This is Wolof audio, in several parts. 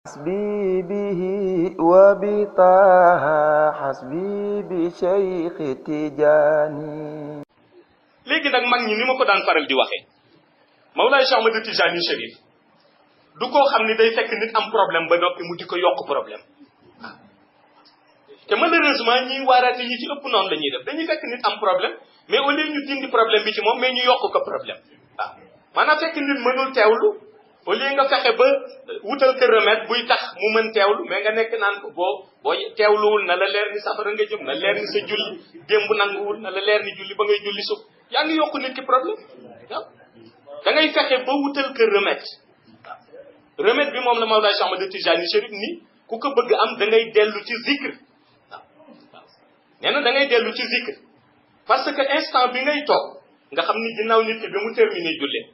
حسبي به وبطه حسبي بشيخ تجاني. léegi nag mag ñi ni ma ko daan faral di waxee Mawlaay Cheikh Ahmed Tijani Chérif du koo xam ni day fekk nit am problème ba noppi mu di ko yokk problème waaw te malheureusement ñiy waaraate ñi ci ëpp noonu la ñuy def dañuy fekk nit am problème mais au lieu ñu dindi problème bi ci moom mais ñu yokk ko problème waaw maanaam fekk nit mënul teewlu au lieu nga fexe ba wutal ko remède buy tax mu mën teewlu mais nga nekk naan ko boo teewluwul na la leer ni safara nga jëm na leer ni sa julli démb nanguwul na la leer ni julli ba ngay julli suuf yaa ngi yokk nit ki problème waaw da ngay fexe ba wutal ko remède waaw remède bi moom la Mawlaay Cheikh Ahmed Tijani Chérif ni ku ko bëgg am da ngay dellu ci zikr waaw waaw nee na da ngay dellu ci zikr parce que instant bi ngay toog nga xam ni ginnaaw nit ki bi mu terminé jullee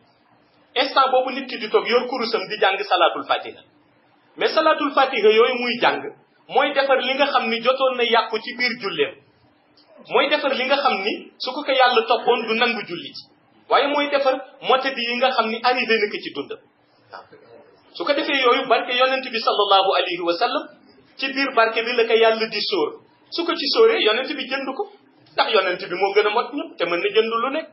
instant boobu nit ki di toog yor kurusam di jàng salaatul fatiha mais salaatul fatiha yooyu muy jàng mooy defar li nga xam ni jotoon na yàqu ci biir julleem mooy defar li nga xam ni su ko ko yàlla toppoon du nangu julli ci waaye mooy defar motadi yi nga xam ni arrivé na ko ci dundam waaw su ko defee yooyu barke yonent bi sallallahu alayhi wa sallam ci biir barke bi la ko yàlla di sóor su ko ci sóoree yonent bi jënd ko ndax yonent bi moo gën a mot ñëpp te mën na jënd lu nekk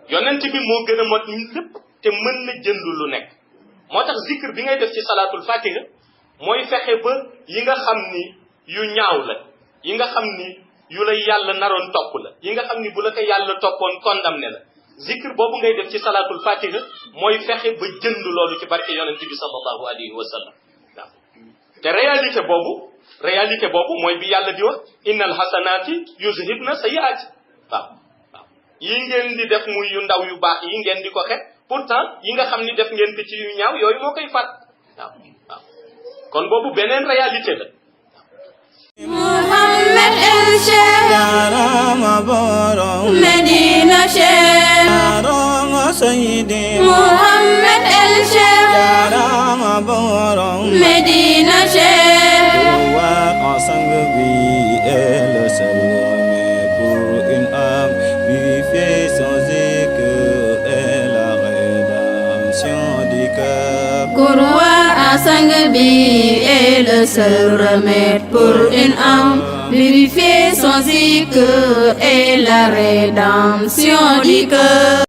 yonent bi moo gën a mot lépp te mën na jënd lu nekk moo tax zikr bi ngay def ci salaatul fatiha mooy fexe ba yi nga xam ni yu ñaaw la yi nga xam ni yu la yàlla naroon topp la yi nga xam ni bu la ko yàlla toppoon condamné la zikr boobu ngay def ci salaatul fatiha mooy fexe ba jënd loolu ci barke yonent bi sallallahu alayhi wa sallam waaw te réalité boobu mooy bi yàlla di wax innal hasanati yuzhibna sayyi'ati waaw yi ngeen di def muy yu ndaw yu baax yi ngeen di ko xet pourtant yi nga xam ni def ngeen ko ci yu ñaaw yooyu moo koy fat waaw waaw kon boobu beneen réalité la Mouhamed El Cheikh Yarama borom Medina Cheikh Yarama Seydi Mouhamed El Cheikh Yarama borom Medina Cheikh Wa sang bi est le seul remède pour une âme vivifiée son zikr et la rédemption du cœur. Courroie à sang bi est le seul remède pour une âme vivifiée son zikr et la rédemption du cœur.